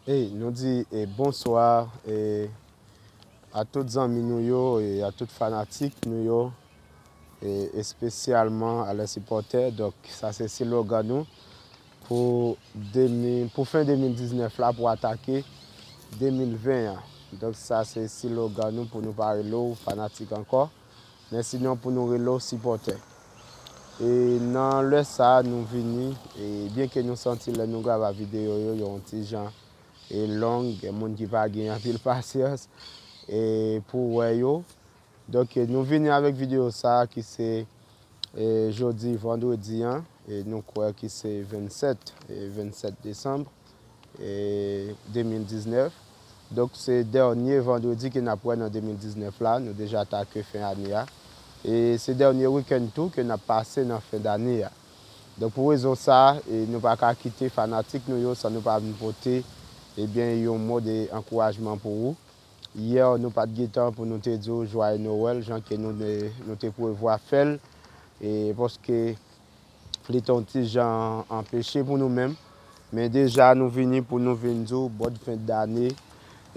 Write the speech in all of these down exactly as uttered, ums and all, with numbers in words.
Ey, nou di e bonswa e a tout zanmi nou yo e a tout fanatik nou yo, e espesyalman a lè sipòtè. Donk, sa se silogan nou pou de mil, pou fen de mil diznèf la, pou atake de mil ven an. Donk, sa se silogan nou pou nou pa rele w fanatik ankò, men sinon pou nou rele w sipòtè. E nan lè sa a, nou vini, e byen ke nou santi lè nou grava videyo yo, yo yon ti jan e long, gen moun ki pa gen anpil pasyans e pou wè yo. Donk, nou vini avèk videyo sa a ki se e jodi vandredi an, e nou kwè ki se vennsèt, e vennsèt desanm, e de mil diznèf. Donk, se dènye vandredi ke n ap wè nan de mil diznèf la. Nou deja atake fen ane a. E se dènye wikenn tou ke n ap pase nan fen dane a. Donk, pou rezon sa a, e nou pa ka kite fanatik nou yo san nou pa vin pote, ebyen, yon mo de ankourajman pou ou. Yè, nou pa t gen tan pou nou te di w jwaye Nowèl, jan ke nou, nou te prevwa fè l, e paske li te yon ti jan anpeche pou nou menm. Men deja, nou vini pou nou vin di w bòn fen dane.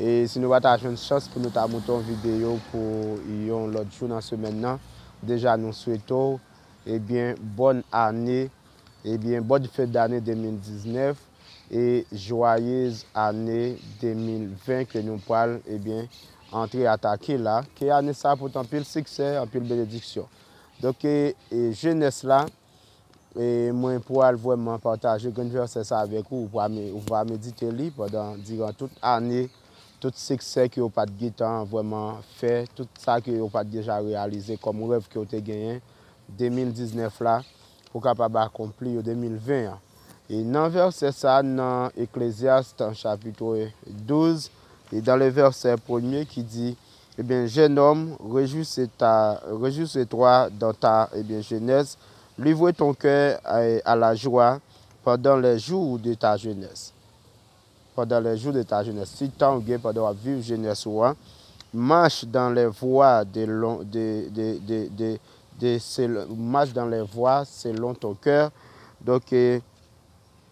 E si nou pa ta jwenn chans pou nou ta monte yon videyo pou yon lòt jou nan semèn nan, deja nou swete w, ebyen, bòn ane, ebyen, bòn fen dane de mil diznèf e jwayez ane de mil ven ke nou pral, ebyen, antre atake la. Ke ane sa a pote anpil siksè, anpil benediksyon. Donk, e, e jenès la, e mwen pral vrèman pataje grenn vèsè sa avèk ou. Ou va me-, ou va medite li pandan, diran tout ane, tout siksè ke w pa t gentan vrèman fè, tout sa ke w pa t deja reyalize kòm rèv ke w te genyen de mil diznèf la, pou w kapab akonpli yo de mil ven an. E nan vèsè sa a, nan Eklezyas chapit douz, e dans le verset premier ki di, eh bien, jeune homme, réjouis-toi, réjouis-toi dans ta, eh bien, jeunesse, livre ton cœur à, à la joie pendant les jours de ta jeunesse. Pendant les jours de ta jeunesse. Ti tan ou gen pandan w ap viv jenès ou an, marche dans les voies de, lon- de, de, de, de, de, selon- marche dans les voies selon ton cœur. Donk, e,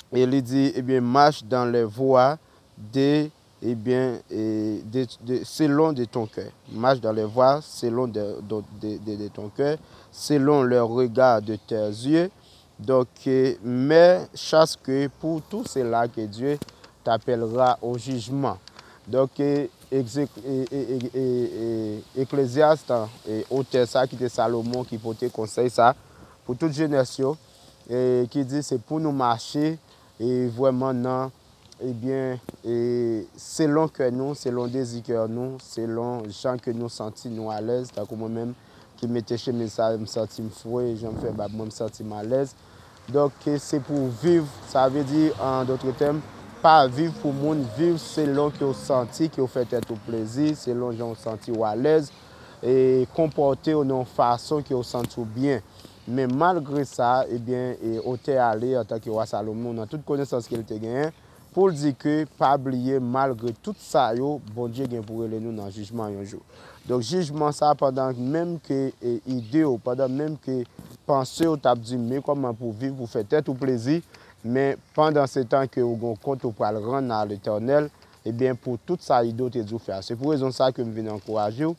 e li di, ebyen, marche dans les voies de, ebyen, e, de, de, selon de ton cœur. Marche dans les voies selon de, de, de, de, de ton cœur, selon le regard de tes yeux. Donc, euh, mais chasse que pour tous ceux-là que Dieu t'appellera au jugement. Donk, e, egze- e, e, e, e, e, Eklezyas, e, otè sa ki te Salomon ki pote konsèy sa pou tout jenès yo, e ki di se pou nou mache, e vrèman nan, ebyen, e selon kè nou, selon dezi kè nou, selon jan ke nou santi nou alèz, tankou mwen menm, ki mete chemiz sa, m santi m fre, jan m fè bab mwen, m santi m alèz. Donk, se pou w viv, sa vle di, an dòt tèm, pa viv pou moun, viv selon ke w santi ke w fè tèt ou plezi, selon jan w santi w alèz, e konpòte w nan yon fason ke w santi w byen. Men malgre sa, ebyen, e otè a ale antanke wa Salomon, nan tout konesans ke l te genyen, pou l di ke pa bliye, malgre tout sa yo, Bondye gen pou rele nou nan jijman yon jou. Donk, jijman sa, pandan menm ke, e, ide w, pandan menm ke panse w t ap di men kòman pou w viv, pou fè tèt ou plezi, men pandan se tan ke w gon kont ou pral rann a Letènèl, ebyen, pou tout sa ide w te di w fè a. Se pou rezon sa ke m vin ankouraje w.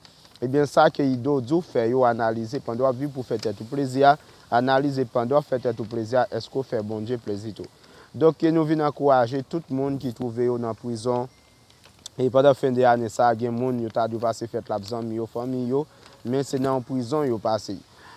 Ebyen, sa ke ide w di w fè yo, analize pandan w ap viv pou fè tèt ou plezi a, analize pandan w ap fè tèt ou plezi a, èske w fè Bondye plezi tou? Donk, ke nou vin ankouraje tout moun ki twouve yo nan prizon. E pandan fen de ane sa a, gen moun yo ta dwe pase fèt la ap zanmi yo, fanmi yo, men se nan yon prizon yo pase.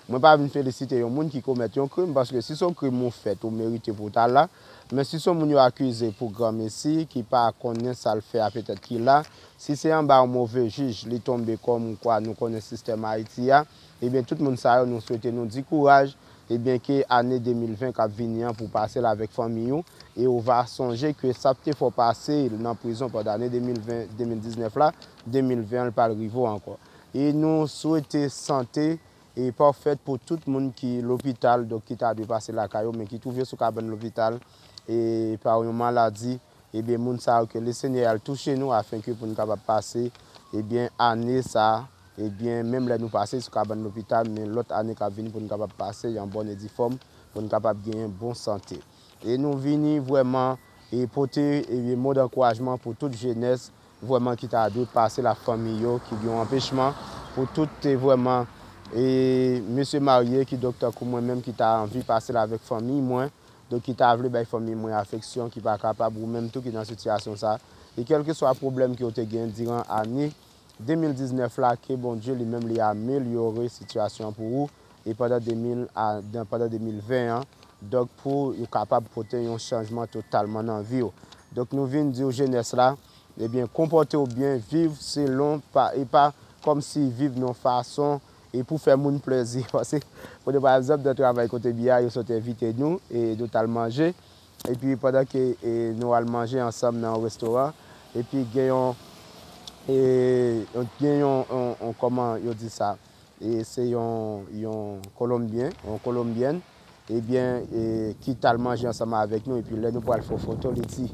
Mwen pa vin felisite yon moun ki komèt yon krim, paske si se yon krim ou fèt, ou merite pou w ta la. Men si se yon moun yo akize pou granmesi, ki pa konnen sa l fè a, petèt ki la, si se anba yon move jij li tonbe, kòm kwa nou konnen sistèm Ayiti a, ebyen, tout moun sa yo, nou swete nou di kouraj, ebyen, ke ane de mil ven k ap vini an pou w pase l avèk fanmi w, e w va sonje ke sa te fè w pase nan prizon pandan ane de mil ven, de mil diznèf la, de mil ven an, l pral rive w ankò. E nou swete sante e pafèt pou tout moun ki lopital, donk ki ta dwe pase lakay yo, men ki twouve yo sou kabann lopital, e pa yon maladi, ebyen, moun sa yo ke Lesenyè al touche nou, afenke pou n kapab pase, ebyen, ane sa a, ebyen, menm lè nou pase sou kabann lopital, men lòt ane k ap vini pou n kapab pase an bòn e di fòm, pou n kapab genyen bon sante. E nou vini vrèman, e pote, ebyen, mo d'ankourajman pou tout jenès vrèman ki ta dwe pase la fanmi yo, ki gen yon anpechman, pou tout te vrèman, e mesye marye ki donk tankou mwen menm ki ta anvi pase la avèk fanmi mwen, donk ki ta vle bay fanmi mwen afeksyon, ki pa kapab, ou menm tou ki nan sitiyasyon sa, e kèlkeswa pwoblèm ke w te gen diran ane de mil diznèf la, ke Bondye li menm li amelyore sitiyasyon an pou ou, e pandan de mil a, dan, pandan de mil ven an, donk pou yo kapab pote yon chanjman totalman nan vi w. Donk nou vin di w jenès la, ebyen, konpòte w byen, viv selon, pa, e pa kòmsi viv nan fason e pou fè moun plezi. Paske, pou nou pa egzanp, nan travay kote m ye a, yo sot envite nou, e nou t al manje, epi pandan ke, e, nou al manje ansanm nan yon restoran, epi gen yon, e, gen yon, yon, yon, kòman yo di sa, e se yon, yon Kolonbyen, yon Kolonbyèn, ebyen, e, ki t al manje ansanm avèk nou, epi lè nou pral fè foto, li di,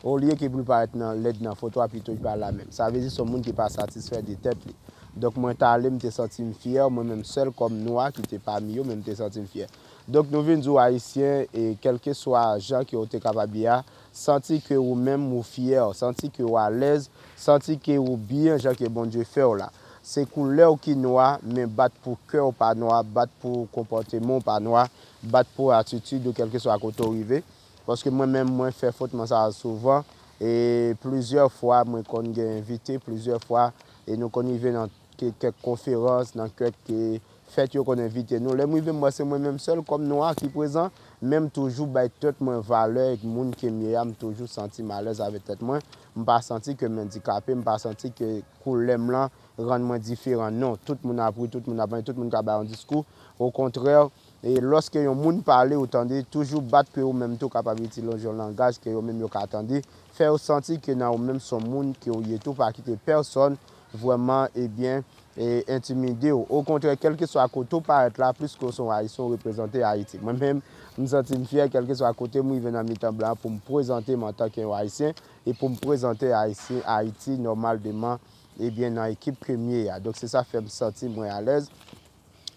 olye ke pou l parèt nan lèd nan foto a, pito li pa la menm. Sa vle di se yon moun ki pa satisfè de tèt li. Donk, mwen t ale, m te santi m fyè, mwen menm sèl kòm nwa ki te pami yo, men m te santi m fyè. Donk, nou vin di w Ayisyen, e kèlkeswa jan ke w te kapab ye a, santi ke ou menm ou fyè, santi ke w alèz, santi ke ou byen jan ke Bondye fè w la. Se koulè w ki nwa, men bat pou kè w pa nwa, bat pou konpòteman w pa nwa, bat pou atitid ou kèlkeswa kote w rive. Paske mwen menm, mwen fè fotman sa a souvan, e plizyè fwa mwen konn gen envite, plizyè fwa, e nou konn rive nan ke-, kèk konferans, nan kèk, e, fèt yo konn envite nou. Lè m rive, m wè se mwen menm sèl kòm nwa ki prezan, men m toujou bay tèt mwen valè, moun ke m ye a, m toujou santi m alèz avèk tèt mwen. M pa santi ke m andikape, m pa santi ke koulè m lan rann mwen diferan. Non, tout moun ap ri, tout moun ap manje, tout moun ka bay yon diskou. Okontrè, e lòske yon moun pale, ou tande, toujou bat pou ou menm tou kapab itilize yon langaj ke yo menm yo ka tande. Fè yo santi ke nan ou menm se yon moun ke ou ye tou, pa kite pèsòn vrèman, ebyen, e entimide w. Okontrè, kèlkeswa kote w parèt la, pliske w se yon Ayisyen, w reprezante Ayiti. Mwen menm, m santi m fyè, kèlkeswa kote m rive nan mitan blan an, pou m prezante m antanke yon Ayisyen e pou m prezante Ayisyen, Ayiti nòmalman, ebyen, nan ekip ke m ye a. Donk, se sa fè m santi mwen alèz.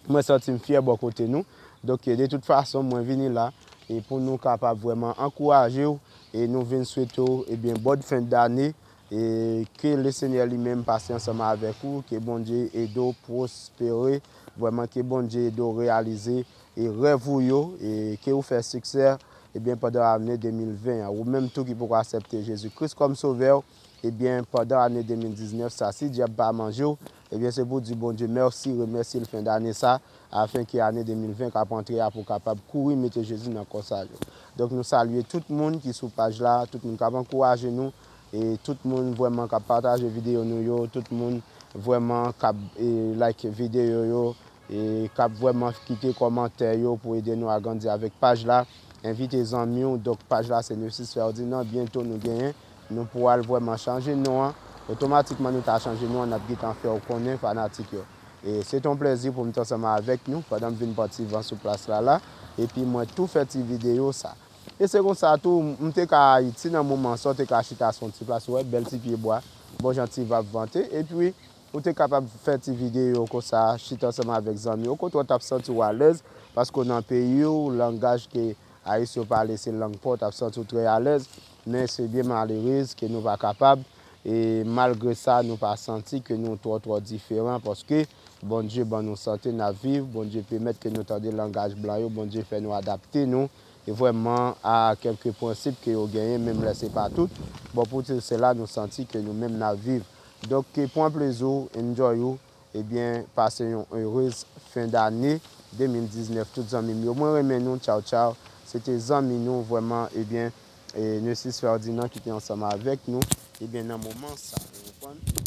Mwen santi m fyè bò kote nou. Donk, de tout fason, mwen vini la, e pou nou kapab vrèman ankouraje w, e nou vin swete w, ebyen, bòn fen dane, e ke Lesenyè li menm pase ansanm avèk ou, ke Bondye ede w pwospere, vrèman ke Bondye ede w reyalize, e rèv ou yo, e ke ou fè siksè, ebyen, pandan ane de mil ven an. Ou menm tou ki poko aksepte Jezi Kris kòm sovè w, ebyen, pandan ane de mil diznèf sa, si dyab pa manje w, ebyen, se pou di Bondye mèsi, remèsye l fen dane sa, afen ke ane de mil ven k ap antre a pou kapab kouri mete Jezi nan kò sa yo. Donk, nou salye tout moun ki sou paj la, tout moun k ap ankouraje nou, e tout moun vrèman k ap pataje videyo nou yo, tout moun vrèman k ap, e, like videyo yo, e k ap vrèman kite kòmantè yo pou ede nou agrandi avèk paj la. Envite zanmi w. Donk, paj la se Narcisse Ferdinand. Byento nou genyen, nou pral vrèman chanje non an. Otomatikman nou ta chanje non an, n ap gentan fè w konnen, fanatik yo. E se te yon plèzi pou m te ansanm avèk nou pandan m vin pran ti van sou plas la la. Epi mwen tou fè ti videyo sa. E se konsa tou, m te ka Ayiti nan moman sa, w te ka chita sou yon ti plas, ou wè, bèl ti pye bwa, bon jan ti van ap vante. Epi, ou te kapab fè ti videyo konsa, chita ansanm avèk zanmi w. Okontrè, w t ap santi w alèz, paske w nan peyi w, langaj ke Ayisyen yo pale, se lang pa w, w t ap santi w trè alèz. Men se byen malerez ke nou pa kapab, e malgre sa, nou pa santi ke nou twò, twò diferan, paske Bondye ban nou sante, n ap viv, Bondye pèmèt ke nou tande langaj blan yo, Bondye fè nou adapte nou, e vrèman a kèlke prensip ke yo genyen, menm lè se pa tout. Bon, pou tout sela, nou santi ke nou menm n ap viv. Donk, pran plezi w, enjoy ou, ebyen, pase yon erez fen dane de mil diznèf, tout zanmi m yo. Mwen renmen nou, tchaw, tchaw. Se te zanmi nou, vrèman, ebyen, e Narcisse Ferdinand ki te ansanm avèk nou, ebyen, nan moman sa, ou konprann?